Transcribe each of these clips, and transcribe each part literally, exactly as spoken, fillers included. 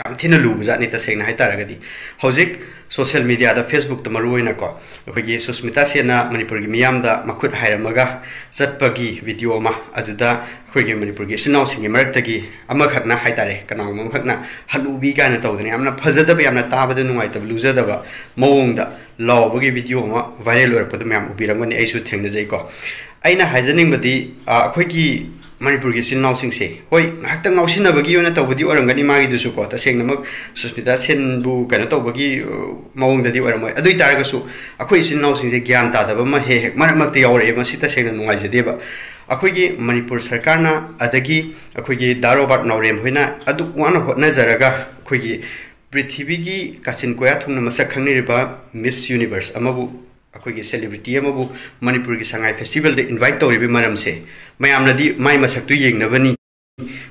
ꯌꯥꯝ ꯊꯤꯅ ꯂꯨꯕꯖꯥꯠꯅꯤ ꯇꯁꯦꯡꯅ ꯍꯥꯏꯇꯥꯔꯒꯗꯤ꯫ ꯍꯧꯖꯤꯛ ꯁꯣꯁꯤꯌꯦꯜ ꯃꯤꯗꯤꯌꯥꯗ, ꯐꯦꯁꯕꯨꯛꯇ ꯃꯔꯨ ꯑꯣꯏꯅꯀꯣ, ꯑꯩꯈꯣꯏꯒꯤ ꯁꯨꯁꯃꯤꯇꯥ ꯁꯦꯟꯅ ꯃꯅꯤꯄꯨꯔꯒꯤ ꯃꯤꯌꯥꯝꯗ ꯃꯈꯨꯠ ꯍꯥꯏꯔꯝꯃꯒ ꯆꯠꯄꯒꯤ ꯚꯤꯗꯤꯑꯣ ꯑꯃ, ꯑꯗꯨꯗ ꯑꯩꯈꯣꯏꯒꯤ ꯃꯅꯤꯄꯨꯔꯒꯤ ꯏꯆꯤꯟ ꯏꯅꯥꯎꯁꯤꯡꯒꯤ ꯃꯔꯛꯇꯒꯤ ꯑꯃꯈꯛꯅ ꯍꯥꯏꯇꯥꯔꯦ, ꯀꯅꯥꯒꯨꯝꯕ ꯑꯃꯈꯛꯅ ꯍꯅꯨꯕꯤ ꯀꯥꯏꯅ ꯇꯧꯗꯅ ꯌꯥꯝꯅ ꯐꯖꯗꯕ, ꯌꯥꯝꯅ ꯇꯥꯕꯗ ꯅꯨꯡꯉꯥꯏꯇꯕ, ꯂꯨꯖꯗꯕ ꯃꯑꯣꯡꯗ ꯂꯥꯎꯕꯒꯤ ꯚꯤꯗꯤꯑꯣ ꯑꯃ ꯚꯥꯏꯔꯦꯜ ꯑꯣꯏꯔꯛꯄꯗꯨ ꯃꯌꯥꯝ ꯎꯕꯤꯔꯝꯒꯅꯤ, ꯑꯩꯁꯨ ꯊꯦꯡꯅꯖꯩꯀꯣ꯫ ꯑꯩꯅ ꯍꯥꯏꯖꯅꯤꯡꯕꯗꯤ, ꯑ, ꯑꯩꯈꯣꯏꯒꯤ ꯃꯅꯤꯄꯨꯔꯒꯤ ꯏꯆꯤꯟ ꯏꯅꯥꯎꯁꯤꯡꯁꯦ, ꯍꯣꯏ, ꯉꯥꯏꯍꯥꯛꯇꯪ ꯉꯥꯎꯁꯤꯟꯅꯕꯒꯤ ꯑꯣꯏꯅ ꯇꯧꯕꯗꯤ ꯑꯣꯏꯔꯝꯒꯅꯤ ꯃꯥꯒꯤꯗꯨꯁꯨꯀꯣ, ꯇꯁꯦꯡꯅꯃꯛ ꯁꯨꯁꯃꯤꯇꯥ ꯁꯦꯟꯕꯨ ꯀꯩꯅꯣ ꯇꯧꯕꯒꯤ, ꯑ, ꯃꯑꯣꯡꯗꯗꯤ ꯑꯣꯏꯔꯝꯃꯣꯏ꯫ ꯑꯗꯨ ꯑꯣꯏ ꯇꯥꯔꯒꯁꯨ ꯑꯩꯈꯣꯏ ꯏꯆꯤꯟ ꯏꯅꯥꯎꯁꯤꯡꯁꯦ ꯒ꯭ꯌꯥꯟ ꯇꯥꯗꯕ ꯑꯃ ꯍꯦꯛ ꯍꯦꯛ ꯃꯔꯛ ꯃꯔꯛꯇ ꯌꯥꯎꯔꯛꯑꯦ, ꯃꯁꯤ ꯇꯁꯦꯡꯅ ꯅꯨꯡꯉꯥꯏꯖꯗꯦꯕ꯫ ꯑꯩꯈꯣꯏꯒꯤ ꯃꯅꯤꯄꯨꯔ ꯁꯔꯀꯥꯔꯅ, ꯑꯗꯒꯤ ꯑꯩꯈꯣꯏꯒꯤ ꯗꯥ ꯔꯣꯕꯥꯔꯠ ꯅꯥꯎꯔꯦꯝ ꯍꯣꯏꯅ ꯑꯗꯨꯛ ꯋꯥꯅ ꯍꯣꯠꯅꯖꯔꯒ, ꯑꯩꯈꯣꯏꯒꯤ ꯄ꯭ꯔꯤꯊꯤꯕꯤꯒꯤ ꯀꯥꯆꯤꯟ ꯀꯣꯌꯥ ꯊꯨꯡꯅ ꯃꯁꯛ ꯈꯪꯅꯔꯤꯕ ꯃꯤꯁ ꯌꯨꯅꯤꯚꯔꯁ ꯑꯃꯕꯨ, ꯑꯩꯈꯣꯏꯒꯤ ꯁꯦꯂꯤꯕ꯭ꯔꯤꯇꯤ ꯑꯃꯕꯨ ꯃꯅꯤꯄꯨꯔꯒꯤ ꯁꯉꯥꯏ ꯐꯦꯁꯇꯤꯚꯦꯜꯗ ꯏꯟꯚꯥꯏꯠ ꯇꯧꯔꯤꯕꯒꯤ ꯃꯔꯝꯁꯦ, ꯃꯌꯥꯝꯅꯗꯤ ꯃꯥꯏ ꯃꯁꯛꯇꯨ ꯌꯦꯡꯅꯕꯅꯤ,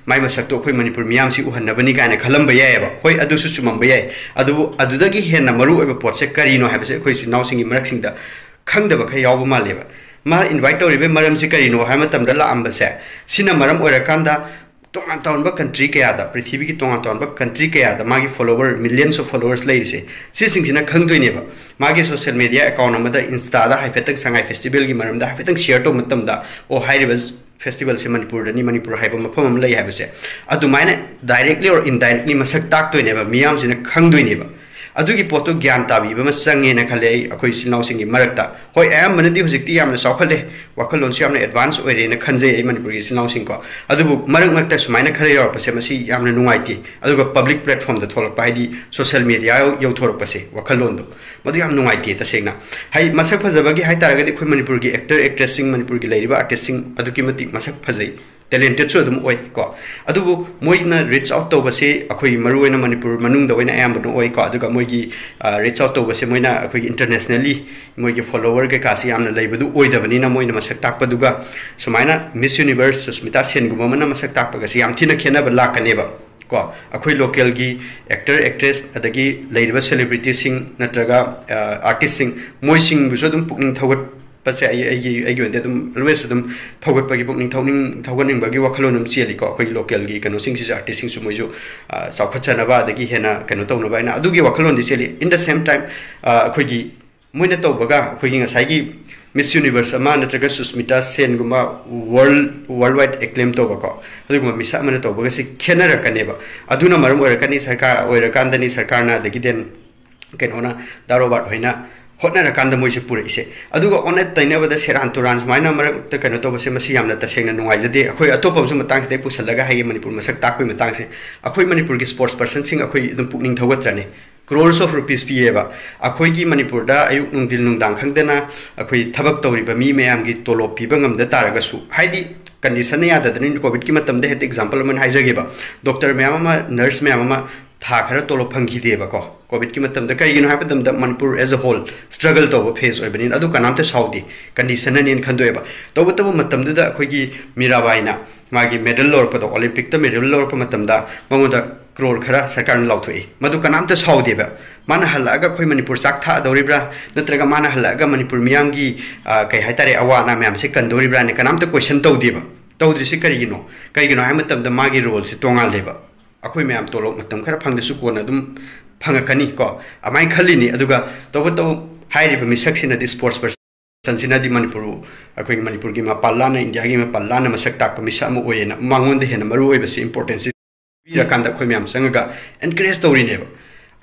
ꯃꯥꯏ ꯃꯁꯛꯇꯨ ꯑꯩꯈꯣꯏ ꯃꯅꯤꯄꯨꯔ ꯃꯤꯌꯥꯝꯁꯤ ꯎꯍꯟꯅꯕꯅꯤ ꯀꯥꯏꯅ ꯈꯜꯂꯝꯕ ꯌꯥꯏꯑꯕ꯫ ꯍꯣꯏ, ꯑꯗꯨꯁꯨ ꯆꯨꯝꯃꯝꯕ ꯌꯥꯏ꯫ ꯑꯗꯨꯕꯨ ꯑꯗꯨꯗꯒꯤ ꯍꯦꯟꯅ ꯃꯔꯨ ꯑꯣꯏꯕ ꯄꯣꯠꯁꯦ ꯀꯔꯤꯅꯣ ꯍꯥꯏꯕꯁꯦ ꯑꯩꯈꯣꯏ ꯏꯆꯤꯟ ꯏꯅꯥꯎꯁꯤꯡꯒꯤ ꯃꯔꯛꯁꯤꯡꯗ ꯈꯪꯗꯕ ꯈꯔ ꯌꯥꯎꯕ ꯃꯥꯜꯂꯦꯕ꯫ ꯃꯥ ꯏꯟꯚꯥꯏꯠ ꯇꯧꯔꯤꯕꯒꯤ ꯃꯔꯝꯁꯤ ꯀꯔꯤꯅꯣ ꯍꯥꯏꯕ ꯃꯇꯝꯗ ꯂꯥꯛꯑꯝꯕꯁꯦ, ꯁꯤꯅ ꯃꯔꯝ ꯑꯣꯏꯔꯀꯥꯟꯗ ꯇꯣꯉꯥꯟ ꯇꯣꯉꯥꯟꯕ ꯀꯟꯇ꯭ꯔꯤ ꯀꯌꯥꯗ, ꯄ꯭ꯔꯤꯊꯤꯕꯤꯒꯤ ꯇꯣꯉꯥꯟ ꯇꯣꯉꯥꯟꯕ ꯀꯟꯇ꯭ꯔꯤ ꯀꯌꯥꯗ ꯃꯥꯒꯤ followers, millions of followers ꯂꯩꯔꯤꯁꯦ, ꯁꯤꯁꯤꯡꯁꯤꯅ ꯈꯪꯗꯣꯏꯅꯦꯕ꯫ ꯃꯥꯒꯤ ꯁꯣꯁꯤꯌꯦꯜ ꯃꯤꯗꯤꯌꯥ ꯑꯦꯀꯥꯎꯟ ꯑꯃꯗ, ꯏꯟꯁꯇꯥꯗ ꯍꯥꯏꯐꯦꯠꯇꯪ ꯁꯉꯥꯏ ꯐꯦꯁꯇꯤꯚꯦꯜꯒꯤ ꯃꯔꯝꯗ ꯍꯥꯏꯐꯦꯠꯇꯪ ꯁꯤꯌꯔ ꯇꯧꯕ ꯃꯇꯝꯗ, "ꯑꯣ, ꯍꯥꯏꯔꯤꯕ ꯐꯦꯁꯇꯤꯚꯦꯜꯁꯦ ꯃꯅꯤꯄꯨꯔꯗꯅꯤ, ꯃꯅꯤꯄꯨꯔ ꯍꯥꯏꯕ ꯃꯐꯝ ꯑꯃ ꯂꯩ" ꯍꯥꯏꯕꯁꯦ, ꯑꯗꯨꯃꯥꯏꯅ directly or indirectly ꯃꯁꯛ ꯇꯥꯛꯇꯣꯏꯅꯦꯕ, ꯃꯤꯌꯥꯝꯁꯤꯅ ꯈꯪꯗꯣꯏꯅꯦꯕ꯫ ꯑꯗꯨꯒꯤ ꯄꯣꯠꯇꯣ ꯒ꯭ꯌꯥꯟ ꯇꯥꯕꯤꯕ ꯑꯃ ꯆꯪꯉꯦꯅ ꯈꯜꯂꯦ ꯑꯩ, ꯑꯩꯈꯣꯏ ꯏꯆꯤꯜ ꯏꯅꯥꯎꯁꯤꯡꯒꯤ ꯃꯔꯛꯇ꯫ ꯍꯣꯏ, ꯑꯌꯥꯝꯕꯅꯗꯤ ꯍꯧꯖꯤꯛꯇꯤ ꯌꯥꯝꯅ ꯆꯥꯎꯈꯠꯂꯦ, ꯋꯥꯈꯜꯂꯣꯟꯁꯨ ꯌꯥꯝꯅ ꯑꯦꯗꯚꯥꯟꯁ ꯑꯣꯏꯔꯦꯅ ꯈꯟꯖꯩ ꯑꯩ, ꯃꯅꯤꯄꯨꯔꯒꯤ ꯏꯆꯤꯜ ꯏꯅꯥꯎꯁꯤꯡꯀꯣ꯫ ꯑꯗꯨꯕꯨ ꯃꯔꯛ ꯃꯔꯛꯇ ꯁꯨꯃꯥꯏꯅ ꯈꯔ ꯌꯥꯎꯔꯛꯄꯁꯦ, ꯃꯁꯤ ꯌꯥꯝꯅ ꯅꯨꯡꯉꯥꯏꯇꯦ꯫ ꯑꯗꯨꯒ ꯄꯕ꯭ꯂꯤꯛ ꯄ꯭ꯂꯦꯠꯐꯣꯝꯗ ꯊꯣꯛꯂꯛꯄ, ꯍꯥꯏꯗꯤ ꯁꯣꯁꯤꯌꯦꯜ ꯃꯤꯗꯤꯌꯥ ꯌꯧꯊꯣꯔꯛꯄꯁꯦ, ꯋꯥꯈꯜꯂꯣꯟꯗꯣ, ꯃꯗꯨ ꯌꯥꯝ ꯅꯨꯡꯉꯥꯏꯇꯦ ꯇꯁꯦꯡꯅ꯫ ꯍꯥꯏ, ꯃꯁꯛ ꯐꯖꯕꯒꯤ ꯍꯥꯏꯇꯥꯔꯒꯗꯤ ꯑꯩꯈꯣꯏ ꯃꯅꯤꯄꯨꯔꯒꯤ ꯑꯦꯛꯇꯔ, ꯑꯦꯛꯇ꯭ꯔꯦꯁꯁꯤꯡ, ꯃꯅꯤꯄꯨꯔꯒꯤ ꯂꯩꯔꯤꯕ ꯑꯥꯔꯇꯤꯁꯁꯤꯡ ꯑꯗꯨꯛꯀꯤ ꯃꯇꯤꯛ ꯃꯁꯛ ꯐꯖꯩ, ꯇꯦꯂꯦꯟꯇꯦꯠꯁꯨ ꯑꯗꯨꯝ ꯑꯣꯏ ꯀꯣ꯫ ꯑꯗꯨꯕꯨ ꯃꯣꯏꯅ ꯔꯤꯆ ꯑꯥꯎꯠ ꯇꯧꯕꯁꯦ, ꯑꯩꯈꯣꯏꯒꯤ ꯃꯔꯨ ꯑꯣꯏꯅ ꯃꯅꯤꯄꯨꯔ ꯃꯅꯨꯡꯗ ꯑꯣꯏꯅ ꯑꯌꯥꯝꯕꯅ ꯑꯣꯏ ꯀꯣ꯫ ꯑꯗꯨꯒ ꯃꯣꯏꯒꯤ, ꯑ, ꯔꯤꯆ ꯑꯥꯎꯠ ꯇꯧꯕꯁꯦ, ꯃꯣꯏꯅ ꯑꯩꯈꯣꯏꯒꯤ ꯏꯟꯇꯔꯅꯦꯁꯅꯦꯜꯂꯤ ꯃꯣꯏꯒꯤ ꯐꯣꯂꯣꯋꯔ ꯀꯩꯀꯥꯁꯤ ꯌꯥꯝꯅ ꯂꯩꯕꯗꯨ ꯑꯣꯏꯗꯕꯅꯤꯅ, ꯃꯣꯏꯅ ꯃꯁꯛ ꯇꯥꯛꯄꯗꯨꯒ ꯁꯨꯃꯥꯏꯅ ꯃꯤꯁ ꯌꯨꯅꯤꯚꯔꯁ ꯁꯨꯁꯃꯤꯇꯥ ꯁꯦꯟꯒꯨꯝꯕ ꯑꯃꯅ ꯃꯁꯛ ꯇꯥꯛꯄꯒꯁꯤ ꯌꯥꯝ ꯊꯤꯅ ꯈꯦꯠꯅꯕ ꯂꯥꯛꯀꯅꯦꯕ ꯀꯣ꯫ ꯑꯩꯈꯣꯏ ꯂꯣꯀꯦꯜꯒꯤ ꯑꯦꯛꯇꯔ, ꯑꯦꯛꯇ꯭ꯔꯦꯁ, ꯑꯗꯒꯤ ꯂꯩꯔꯤꯕ ꯁꯦꯂꯤꯕ꯭ꯔꯤꯇꯤꯁꯤꯡ ꯅꯠꯇ꯭ꯔꯒ, ꯑ, ꯑꯥꯔꯇꯤꯁꯁꯤꯡ, ꯃꯣꯏꯁꯤꯡꯕꯨꯁꯨ ꯑꯗꯨꯝ ꯄꯨꯛꯅꯤꯡ ꯊꯧꯒꯠ ꯄꯁꯦ ꯑꯩ ꯑꯩꯒꯤ ꯑꯩꯒꯤ ꯑꯣꯏꯅꯗꯤ ꯑꯗꯨꯝ always ꯑꯗꯨꯝ ꯊꯧꯒꯠꯄꯒꯤ ꯄꯨꯛꯅꯤꯡ ꯊꯧꯅꯤꯡ ꯊꯧꯒꯠꯅꯤꯡꯕꯒꯤ ꯋꯥꯈꯜꯂꯣꯟ ꯑꯗꯨꯝ ꯆꯦꯜꯂꯤꯀꯣ꯫ ꯑꯩꯈꯣꯏꯒꯤ ꯂꯣꯀꯦꯜꯒꯤ ꯀꯩꯅꯣꯁꯤꯡꯁꯤꯁꯨ, ꯑꯥꯔꯇꯤꯁꯁꯤꯡꯁꯨ ꯃꯣꯏꯁꯨ ꯑ, ꯆꯥꯎꯈꯠꯆꯅꯕ ꯑꯗꯒꯤ ꯍꯦꯟꯅ ꯀꯩꯅꯣ ꯇꯧꯅꯕ ꯍꯥꯏꯅ ꯑꯗꯨꯒꯤ ꯋꯥꯈꯜꯂꯣꯟꯗꯤ ꯆꯦꯜꯂꯤ꯫ In the same time, ꯑ, ꯑꯩꯈꯣꯏꯒꯤ ꯃꯣꯏꯅ ꯇꯧꯕꯒ ꯑꯩꯈꯣꯏꯒꯤ ꯉꯁꯥꯏꯒꯤ Miss Universe ꯑꯃ ꯅꯠꯇ꯭ꯔꯒ Susmita ꯁꯦꯟꯒꯨꯝꯕ world world wide acclaim ꯇꯧꯕꯀꯣ, ꯑꯗꯨꯒꯨꯝꯕ ꯃꯤꯁꯛ ꯑꯃꯅ ꯇꯧꯕꯒꯁꯤ ꯈꯦꯠꯅꯔꯛꯀꯅꯦꯕ꯫ ꯑꯗꯨꯅ ꯃꯔꯝ ꯑꯣꯏꯔꯛꯀꯅꯤ ꯁꯔꯀꯥꯔ ꯑꯣꯏꯔꯀꯥꯟꯗꯅꯤ ꯁꯔꯀꯥꯔꯅ ꯑꯗꯒꯤ then ꯀꯩꯅꯣꯅ ꯗꯥ ꯔꯣꯕꯥꯔꯠ ꯍꯣꯏꯅ ꯍꯣꯠꯅꯔꯀꯥꯟꯗ ꯃꯣꯏꯁꯦ ꯄꯨꯔꯛꯏꯁꯦ꯫ ꯑꯗꯨꯒ ꯑꯣꯟꯅ ꯇꯩꯅꯕꯗ ꯁꯦꯔꯥꯟ ꯇꯨꯔꯥꯟ ꯁꯨꯃꯥꯏꯅ ꯃꯔꯛꯇ ꯀꯩꯅꯣ ꯇꯧꯕꯁꯦ, ꯃꯁꯤ ꯌꯥꯝꯅ ꯇꯁꯦꯡꯅ ꯅꯨꯡꯉꯥꯏꯖꯗꯦ꯫ ꯑꯩꯈꯣꯏ ꯑꯇꯣꯞꯄ ꯑꯃꯁꯨ ꯃꯇꯥꯡꯁꯤꯗ ꯑꯩ ꯄꯨꯁꯜꯂꯒ ꯍꯥꯏꯒꯦ, ꯃꯅꯤꯄꯨꯔ ꯃꯁꯛ ꯇꯥꯛꯄꯒꯤ ꯃꯇꯥꯡꯁꯦ꯫ ꯑꯩꯈꯣꯏ ꯃꯅꯤꯄꯨꯔꯒꯤ sports personꯁꯤꯡ ꯑꯩꯈꯣꯏ ꯑꯗꯨꯝ ꯄꯨꯛꯅꯤꯡ ꯊꯧꯒꯠꯇ꯭ꯔꯅꯦ? Crores of rupees ꯄꯤꯌꯦꯕ꯫ ꯑꯩꯈꯣꯏꯒꯤ ꯃꯅꯤꯄꯨꯔꯗ ꯑꯌꯨꯛ ꯅꯨꯡꯊꯤꯜ ꯅꯨꯡꯗꯥꯡ ꯈꯪꯗꯅ ꯑꯩꯈꯣꯏ ꯊꯕꯛ ꯇꯧꯔꯤꯕ ꯃꯤ ꯃꯌꯥꯝꯒꯤ ꯇꯣꯂꯣꯞ ꯄꯤꯕ ꯉꯝꯗ ꯇꯥꯔꯒꯁꯨ, ꯍꯥꯏꯗꯤ ꯀꯟꯗꯤꯁꯟꯅ ꯌꯥꯗꯗꯅ, ꯀꯣꯚꯤꯗꯀꯤ ꯃꯇꯝꯗ ꯍꯦꯛꯇ example ꯑꯃ ꯍꯥꯏꯖꯒꯦꯕ, ꯗꯣꯛꯇꯔ ꯃꯌꯥꯝ ꯑꯃ, ꯅꯔꯁ ꯃꯌꯥꯝ ꯑꯃ ꯊꯥ ꯈꯔ ꯇꯣꯂꯣꯞ ꯐꯪꯈꯤꯗꯦꯕꯀꯣ ꯀꯣꯚꯤꯗꯀꯤ ꯃꯇꯝꯗ꯫ ꯀꯩꯒꯤꯅꯣ ꯍꯥꯏꯕ ꯃꯇꯝꯗ Manipur as a whole struggle ꯇꯧꯕ phase ꯑꯣꯏꯕꯅꯤꯅ꯫ ꯑꯗꯨ ꯀꯅꯥꯝꯇ ꯁꯥꯎꯗꯦ, ꯀꯟꯗꯤꯁꯟꯅꯅꯦꯅ ꯈꯟꯗꯣꯛꯑꯦꯕ꯫ ꯇꯧꯕꯇꯕꯨ ꯃꯇꯝꯗꯨꯗ ꯑꯩꯈꯣꯏꯒꯤ ꯃꯤꯔꯥꯕꯥꯏꯅ ꯃꯥꯒꯤ ꯃꯦꯗꯜ ꯂꯧꯔꯛꯄꯗꯣ, ꯑꯣꯂꯤꯝꯄꯤꯛꯇ ꯃꯦꯗꯜ ꯂꯧꯔꯛꯄ ꯃꯇꯝꯗ ꯃꯉꯣꯟꯗ ꯀ꯭ꯔꯣꯔ ꯈꯔ ꯁꯔꯀꯥꯔꯅ ꯂꯥꯎꯊꯣꯛꯏ꯫ ꯃꯗꯨ ꯀꯅꯥꯝꯇ ꯁꯥꯎꯗꯦꯕ꯫ ꯃꯥꯅ ꯍꯜꯂꯛꯑꯒ ꯑꯩꯈꯣꯏ ꯃꯅꯤꯄꯨꯔ ꯆꯥꯛ ꯊꯥꯗꯧꯔꯤꯕ꯭ꯔꯥ, ꯅꯠꯇ꯭ꯔꯒ ꯃꯥꯅ ꯍꯜꯂꯛꯑꯒ ꯃꯅꯤꯄꯨꯔ ꯃꯤꯌꯥꯝꯒꯤ, ꯑ, ꯀꯩ ꯍꯥꯏꯇꯥꯔꯦ, ꯑꯋꯥ ꯑꯅꯥ ꯃꯌꯥꯝꯁꯦ ꯀꯟꯗꯧꯔꯤꯕ꯭ꯔꯥꯅ ꯀꯅꯥꯝꯇ question ꯇꯧꯗꯦꯕ꯫ ꯇꯧꯗ꯭ꯔꯤꯁꯤ ꯀꯔꯤꯒꯤꯅꯣ? ꯀꯩꯒꯤꯅꯣ ꯍꯥꯏꯕ ꯃꯇꯝꯗ ꯃꯥꯒꯤ roleꯁꯦ ꯇꯣꯉꯥꯜꯂꯦꯕ꯫ ꯑꯩꯈꯣꯏ ꯃꯌꯥꯝ ꯇꯣꯂꯣꯞ ꯃꯇꯝ ꯈꯔ ꯐꯪꯗ꯭ꯔꯁꯨ ꯀꯣꯟꯅ ꯑꯗꯨꯝ ꯐꯪꯉꯛꯀꯅꯤ ꯀꯣ, ꯑꯗꯨꯃꯥꯏꯅ ꯈꯜꯂꯤꯅꯤ꯫ ꯑꯗꯨꯒ ꯇꯧꯕꯇꯕꯨ ꯍꯥꯏꯔꯤꯕ ꯃꯤꯁꯛꯁꯤꯅꯗꯤ, sports personꯁꯤꯅꯗꯤ ꯃꯅꯤꯄꯨꯔ, ꯑꯩꯈꯣꯏꯒꯤ ꯃꯅꯤꯄꯨꯔꯒꯤ ꯃꯄꯥꯟ ꯂꯥꯟꯅ, ꯏꯟꯗꯤꯌꯥꯒꯤ ꯃꯄꯥꯟ ꯂꯥꯟꯅ ꯃꯁꯛ ꯇꯥꯛꯄ ꯃꯤꯁꯛ ꯑꯃ ꯑꯣꯏꯌꯦꯅ ꯃꯉꯣꯟꯗ ꯍꯦꯟꯅ ꯃꯔꯨ ꯑꯣꯏꯕꯁꯤ, importanceꯁꯤ ꯄꯤꯔꯀꯥꯟꯗ ꯑꯩꯈꯣꯏ ꯃꯌꯥꯝ ꯆꯪꯉꯒ encourage ꯇꯧꯔꯤꯅꯦꯕ꯫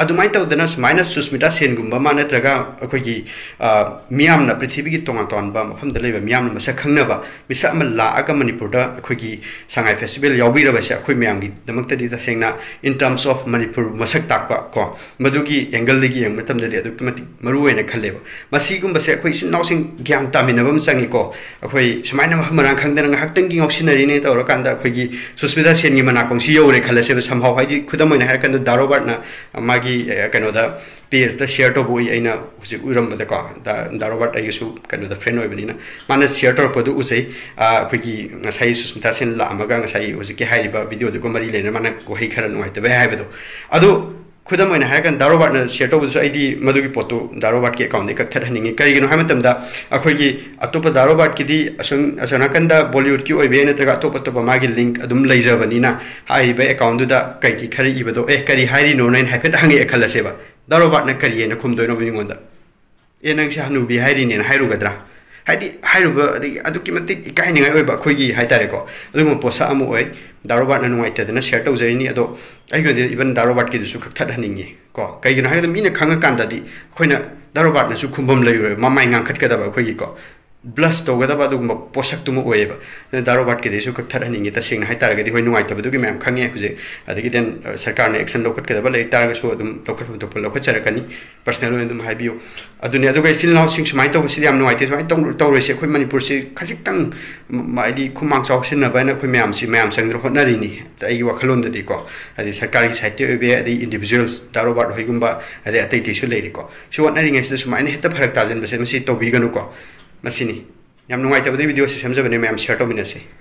ꯑꯗꯨꯃꯥꯏꯅ ꯇꯧꯗꯅ ꯁꯨꯃꯥꯏꯅ ꯁꯨꯁꯃꯤꯇꯥ ꯁꯦꯟꯒꯨꯝꯕ ꯑꯃ ꯅꯠꯇ꯭ꯔꯒ ꯑꯩꯈꯣꯏꯒꯤ, ꯑ, ꯃꯤꯌꯥꯝꯅ, ꯄ꯭ꯔꯤꯊꯤꯕꯤꯒꯤ ꯇꯣꯉꯥꯟ ꯇꯣꯉꯥꯟꯕ ꯃꯐꯝꯗ ꯂꯩꯕ ꯃꯤꯌꯥꯝꯅ ꯃꯁꯛ ꯈꯪꯅꯕ ꯃꯤꯁꯛ ꯑꯃ ꯂꯥꯛꯑꯒ ꯃꯅꯤꯄꯨꯔꯗ ꯑꯩꯈꯣꯏꯒꯤ ꯁꯉꯥꯏ festival ꯌꯥꯎꯕꯤꯔꯕꯁꯦ ꯑꯩꯈꯣꯏ ꯃꯌꯥꯝꯒꯤꯗꯃꯛꯇꯗꯤ ꯇꯁꯦꯡꯅ in terms of ꯃꯅꯤꯄꯨꯔ ꯃꯁꯛ ꯇꯥꯛꯄ ꯀꯣ, ꯃꯗꯨꯒꯤ angleꯗꯒꯤ ꯌꯦꯡꯕ ꯃꯇꯝꯗꯗꯤ ꯑꯗꯨꯛꯀꯤ ꯃꯇꯤꯛ ꯃꯔꯨ ꯑꯣꯏꯅ ꯈꯜꯂꯦꯕ꯫ ꯃꯁꯤꯒꯨꯝꯕꯁꯦ ꯑꯩꯈꯣꯏ ꯏꯆꯤꯟ ꯏꯅꯥꯎꯁꯤꯡ ꯒ꯭ꯌꯥꯟ ꯇꯥꯃꯤꯟꯅꯕ ꯑꯃ ꯆꯪꯉꯤꯀꯣ꯫ ꯑꯩꯈꯣꯏ ꯁꯨꯃꯥꯏꯅ ꯃꯐꯝ ꯃꯔꯥꯡ ꯈꯪꯗꯅ ꯉꯥꯏꯍꯥꯛꯇꯪꯒꯤ ꯉꯥꯎꯁꯤꯟꯅꯔꯤꯅꯦ ꯇꯧꯔꯀꯥꯟꯗ ꯑꯩꯈꯣꯏꯒꯤ ꯁꯨꯁꯃꯤꯇꯥ ꯁꯦꯟꯒꯤ ꯃꯅꯥꯀꯣꯡꯁꯤ ꯌꯧꯔꯦ ꯈꯜꯂꯁꯦꯕ꯫ Somehow, ꯍꯥꯏꯗꯤ ꯈꯨꯗꯝ ꯑꯣꯏꯅ ꯍꯥꯏꯔꯀꯥꯟꯗ ꯗꯥ ꯔꯣꯕꯥꯔꯠꯅ ꯃꯥꯒꯤ, ꯑ, ꯀꯩꯅꯣꯗ pageꯇ share ꯇꯧꯕ ꯎꯏ, ꯑꯩꯅ ꯍꯧꯖꯤꯛ ꯎꯔꯝꯕꯗꯀꯣ꯫ ꯗꯥ, ꯗꯥ ꯔꯣꯕꯥꯔꯠ ꯑꯩꯒꯁꯨ ꯀꯩꯅꯣꯗ friend ꯑꯣꯏꯕꯅꯤꯅ ꯃꯥꯅ share ꯇꯧꯔꯛꯄꯗꯨ ꯎꯖꯩ꯫ ꯑ, ꯑꯩꯈꯣꯏꯒꯤ ꯉꯁꯥꯏ ꯁꯨꯁꯃꯤꯇꯥ ꯁꯦꯟ ꯂꯥꯛꯑꯝꯃꯒ ꯉꯁꯥꯏ ꯍꯧꯖꯤꯛꯀꯤ ꯍꯥꯏꯔꯤꯕ videoꯗꯨꯒ ꯃꯔꯤ ꯂꯩꯅꯅ ꯃꯥꯅ ꯋꯥꯍꯩ ꯈꯔ ꯅꯨꯡꯉꯥꯏꯇꯕ ꯍꯥꯏꯕꯗꯣ꯫ ꯑꯗꯨ ꯈꯨꯗꯝ ꯑꯣꯏꯅ ꯍꯥꯏꯔꯀꯥꯟꯗ ꯗꯥ ꯔꯣꯕꯥꯔꯠꯅ ꯁꯤꯌꯔ ꯇꯧꯕꯗꯨꯁꯨ ꯑꯩꯗꯤ ꯃꯗꯨꯒꯤ ꯄꯣꯠꯇꯨ ꯗꯥ ꯔꯣꯕꯥꯔꯠꯀꯤ ꯑꯦꯀꯥꯎꯟꯗꯒꯤ ꯀꯛꯊꯠꯍꯟꯅꯤꯡꯉꯤ꯫ ꯀꯔꯤꯒꯤꯅꯣ ꯍꯥꯏꯕ ꯃꯇꯝꯗ ꯑꯩꯈꯣꯏꯒꯤ ꯑꯇꯣꯞꯄ ꯗꯥ ꯔꯣꯕꯥꯔꯠꯀꯤꯗꯤ ꯑꯁꯨꯝ ꯑꯁꯣꯝ ꯅꯥꯀꯟꯗ ꯕꯣꯂꯤꯋꯨꯗꯀꯤ ꯑꯣꯏꯕ ꯌꯥꯏ, ꯅꯠꯇ꯭ꯔꯒ ꯑꯇꯣꯞ ꯑꯇꯣꯞꯄ ꯃꯥꯒꯤ ꯂꯤꯡꯛ ꯑꯗꯨꯝ ꯂꯩꯖꯕꯅꯤꯅ, ꯍꯥꯏꯔꯤꯕ ꯑꯦꯀꯥꯎꯟꯗꯨꯗ ꯀꯩ ꯀꯩ ꯈꯔ ꯏꯕꯗꯣ, "ꯑꯦ, ꯀꯔꯤ ꯍꯥꯏꯔꯤꯅꯣꯅ?" ꯑꯩꯅ ꯍꯥꯏꯐꯦꯠ ꯍꯪꯉꯛꯑꯦ ꯈꯜꯂꯁꯦꯕ, ꯗꯥ ꯔꯣꯕꯥꯔꯠꯅ ꯀꯔꯤ ꯍꯥꯏꯅ ꯈꯨꯝꯗꯣꯏꯅꯣꯕ ꯃꯤꯉꯣꯟꯗ? "ꯑꯦ, ꯅꯪꯁꯦ ꯍꯅꯨꯕꯤ ꯍꯥꯏꯔꯤꯅꯦꯅ" ꯍꯥꯏꯔꯨꯒꯗ꯭ꯔꯥ? ꯍꯥꯏꯗꯤ ꯍꯥꯏꯔꯨꯕ, ꯑꯗꯒꯤ ꯑꯗꯨꯛꯀꯤ ꯃꯇꯤꯛ ꯏꯀꯥꯏꯅꯤꯡꯉꯥꯏ ꯑꯣꯏꯕ ꯑꯩꯈꯣꯏꯒꯤ ꯍꯥꯏꯇꯥꯔꯦꯀꯣ, ꯑꯗꯨꯒꯨꯝꯕ ꯄꯣꯠꯁꯛ ꯑꯃ ꯑꯣꯏ꯫ ꯗꯥ ꯔꯣꯕꯥꯔꯠꯅ ꯅꯨꯡꯉꯥꯏꯇꯗꯅ ꯁꯤꯌꯔ ꯇꯧꯖꯔꯤꯅꯤ꯫ ꯑꯗꯣ ꯑꯩꯒꯤ ꯑꯣꯏꯅꯗꯤ ꯏꯚꯟ ꯗꯥ ꯔꯣꯕꯥꯔꯠꯀꯤꯗꯨꯁꯨ ꯀꯛꯊꯠꯍꯟꯅꯤꯡꯉꯤ ꯀꯣ꯫ ꯀꯩꯒꯤꯅꯣ ꯍꯥꯏꯕꯗ ꯃꯤꯅ ꯈꯪꯉꯀꯥꯟꯗꯗꯤ ꯑꯩꯈꯣꯏꯅ, ꯗꯥ ꯔꯣꯕꯥꯔꯠꯅꯁꯨ ꯈꯨꯝꯐꯝ ꯂꯩꯔꯣꯏ, ꯃꯃꯥꯏ ꯉꯥꯡꯈꯠꯀꯗꯕ ꯑꯩꯈꯣꯏꯒꯤꯀꯣ, ꯕ꯭ꯂꯁ ꯇꯧꯒꯗꯕ ꯑꯗꯨꯒꯨꯝꯕ ꯄꯣꯠꯁꯛꯇꯨꯃ ꯑꯣꯏꯌꯦꯕ꯫ ꯑꯗꯨꯅ ꯗꯥ ꯔꯣꯕꯥꯔꯠꯀꯤꯗꯩꯁꯨ ꯀꯛꯊꯠꯍꯟꯅꯤꯡꯉꯤ꯫ ꯇꯁꯦꯡꯅ ꯍꯥꯏꯇꯥꯔꯒꯗꯤ, ꯍꯣꯏ, ꯅꯨꯡꯉꯥꯏꯇꯕꯗꯨꯒꯤ ꯃꯌꯥꯝ ꯈꯪꯉꯦ ꯍꯧꯖꯤꯛ, ꯑꯗꯒꯤ then, ꯑ, ꯁꯔꯀꯥꯔꯅ ꯑꯦꯛꯁꯟ ꯂꯧꯈꯠꯀꯗꯕ ꯂꯩ ꯇꯥꯔꯒꯁꯨ ꯑꯗꯨꯝ ꯂꯧꯈꯠꯐꯝ ꯊꯣꯛꯄ ꯂꯧꯈꯠꯆꯔꯛꯀꯅꯤ꯫ ꯄꯔꯁꯅꯦꯜ ꯑꯣꯏꯅ ꯑꯗꯨꯝ ꯍꯥꯏꯕꯤꯌꯨ꯫ ꯑꯗꯨꯅꯦ꯫ ꯑꯗꯨꯒ ꯏꯆꯤꯜ ꯏꯅꯥꯎꯁꯤꯡ ꯁꯨꯃꯥꯏꯅ ꯇꯧꯕꯁꯤꯗꯤ ꯌꯥꯝ ꯅꯨꯡꯉꯥꯏꯇꯦ, ꯁꯨꯃꯥꯏꯅ ꯇꯧ-, ꯇꯧꯔꯣꯏꯁꯦ꯫ ꯑꯩꯈꯣꯏ ꯃꯅꯤꯄꯨꯔꯁꯤ ꯈꯖꯤꯛꯇꯪ, ꯃ-, ꯍꯥꯏꯗꯤ ꯈꯨꯃꯥꯡ ꯆꯥꯎꯁꯤꯟꯅꯕ ꯍꯥꯏꯅ ꯑꯩꯈꯣꯏ ꯃꯌꯥꯝꯁꯤ, ꯃꯌꯥꯝ ꯆꯪꯗꯅ ꯍꯣꯠꯅꯔꯤꯅꯤ꯫ ꯑꯩꯒꯤ ꯋꯥꯈꯜꯂꯣꯟꯗꯗꯤꯀꯣ, ꯍꯥꯏꯗꯤ ꯁꯔꯀꯥꯔꯒꯤ ꯁꯥꯏꯠꯇꯒꯤ ꯑꯣꯏꯕ ꯌꯥꯏ, ꯑꯗꯩ ꯏꯟꯗꯤꯕꯤꯖꯨꯋꯦꯜꯁ ꯗꯥ ꯔꯣꯕꯥꯔꯠ ꯍꯣꯏꯒꯨꯝꯕ, ꯑꯗꯩ ꯑꯇꯩ ꯑꯇꯩꯁꯨ ꯂꯩꯔꯤꯀꯣ꯫ ꯁꯤ ꯍꯣꯠꯅꯔꯤꯉꯩꯁꯤꯗ ꯁꯨꯃꯥꯏꯅ ꯍꯦꯛꯇ ꯐꯔꯛ ꯇꯥꯁꯤꯟꯕꯁꯦ ꯃꯁꯤ ꯇꯧꯕꯤꯒꯅꯨꯀꯣ꯫ ꯃꯁꯤꯅꯤ꯫ ꯌꯥꯝ ꯅꯨꯡꯉꯥꯏꯇꯕꯗꯤ ꯚꯤꯗꯤꯑꯣꯁꯤ ꯁꯦꯝꯖꯕꯅꯦ, ꯃꯌꯥꯝ ꯁꯤꯌꯔ ꯇꯧꯃꯤꯟꯅꯁꯤ꯫